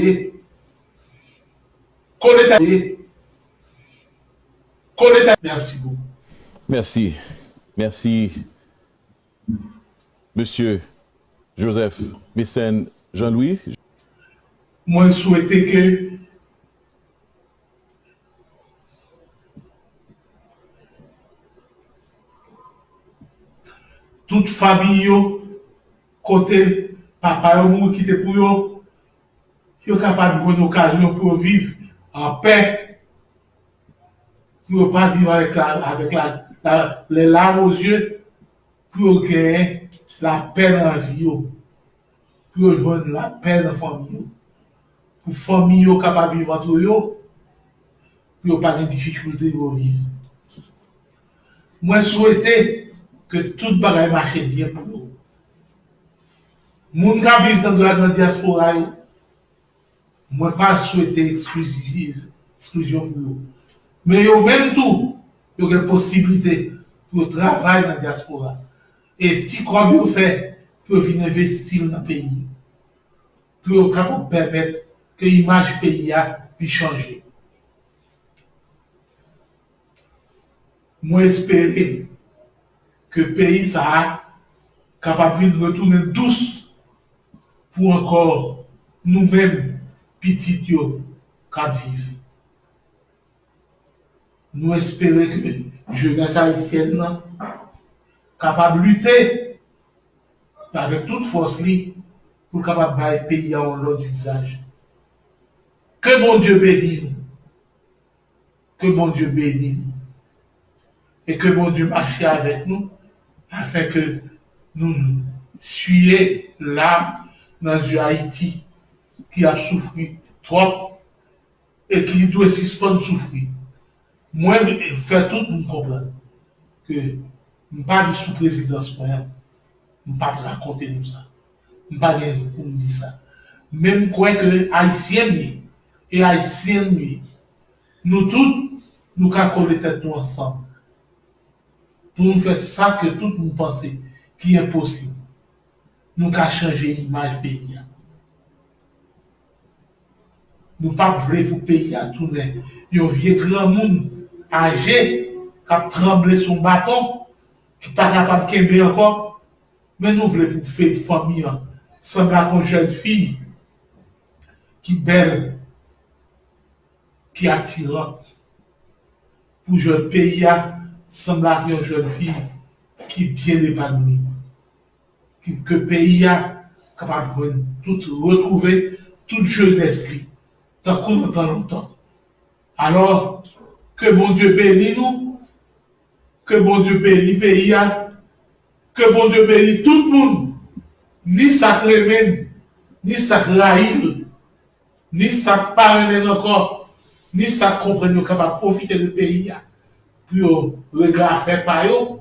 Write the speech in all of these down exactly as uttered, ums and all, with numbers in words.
ye. Kote sa ye. Kote sa. Mèsi bokou. Mèsi. Mèsi. Mesye Joseph Mécène Jean Louis. Mwen swete ke tout fanmi yo, kote papa yo mouri kite pou yo, yo kapab jwenn okazyon pou yo viv an pè, pou yo pa viv avèk la, avèk la, la, les larmes aux yeux, pou yo genyen lapè nan vi yo, pou yo jwenn lapè nan fanmi yo, pou fanmi yo kapab viv antre yo, pou yo pa gen difikilte pou yo viv. Mwen swete ke tout bagay mache byen pou yo. Moun k ap viv nan, nan dyaspora yo, mwen pa swete eksklizyon pou yo. Men yo menm tou, yo gen posiblite pou yo travay nan dyaspora. E ti kòb yo fè, pou yo vin envesti l nan peyi. Pou yo kapab pèmèt ke imaj peyi a li chanje. Mwen espere ke peyi sa a kapab vin retounen dous pou ankò nou menm pitit yo k ap viv. Nou espere ke jenès ayisyèn nan kapab lite avèk tout fòs li pou l kapab bay peyi a yon lòt vizaj. Ke Bondye beni nou. Ke Bondye beni nou. E ke Bondye mache avèk nou, afin ke nou siye lam nan zye Ayiti ki ap soufri twòp e ki dwe sispann soufri. Mwen fè tout moun konprann ke m pa di sou prezidans mwen an, m p ap rakonte nou sa. M pa gen pou m di sa. Men m kwè ke Ayisyen m ye, e Ayisyen m ye. Nou tout, nou ka kole tèt nou ansanm pou nou fè sa ke tout moun panse ki enposib. Nou ka chanje imaj peyi a. Nou p ap vle pou peyi a tounen yon vye granmoun aje k ap tranble sou yon baton, ki pa kapab kenbe ankò. Men nou vle pou fe-, fanmi an sanble ak yon jèn fi ki bèl, ki atiran, pou jèn peyi a sanble ak yon jèn fi ki byen epanouyi, ki, ke peyi a kapab jwenn tout, retwouve tout jenès li, tankou nan tan lontan. Alò, ke Bondye beni nou, ke Bondye beni peyi a, ke Bondye beni tout moun, ni sa k renmen l, ni sa k rayi l, ni sa k pa renmen l ankò, ni sa k konprann yo kapab pwofite de peyi a pou yo regle afè pa yo.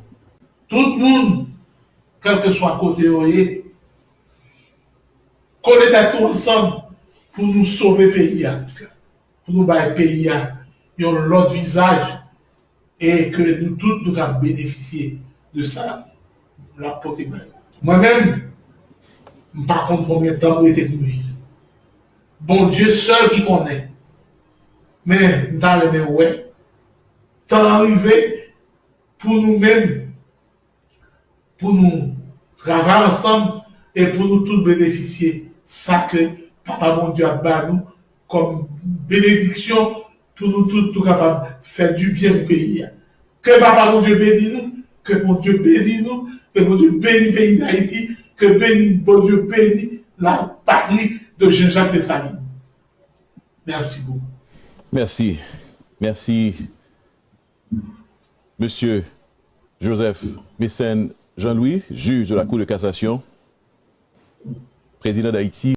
Tout moun, kèlkeswa kote yo ye, kole tèt nou ansanm pou nou sove peyi a, pou nou bay peyi a yon lòt vizaj, e ke nou tout nou ka benefisye de sa l ap pote bay nou. Mwen menm, m pa konn konbyen tan m rete pou m viv. Bondye sèl ki konnen. Men, m ta renmen wè tan an rive pou nou menm, pou nou travay ansanm e pou nou tout benefisye sa ke Papa Bondye ap ba nou kòm benediksyon pou nou tout nou kapab fè dibyen pou peyi a. Ke Papa Bondye beni nou, ke Bondye beni nou, ke Bondye beni peyi Dayiti, ke beni, Bondye beni la patrie de Jean-Jacques Dessalines. Mèsi bokou. Mèsi. Mèsi. Mesye Joseph Mécène Jean Louis, jij de la Cour de cassation, prezidan Dayiti,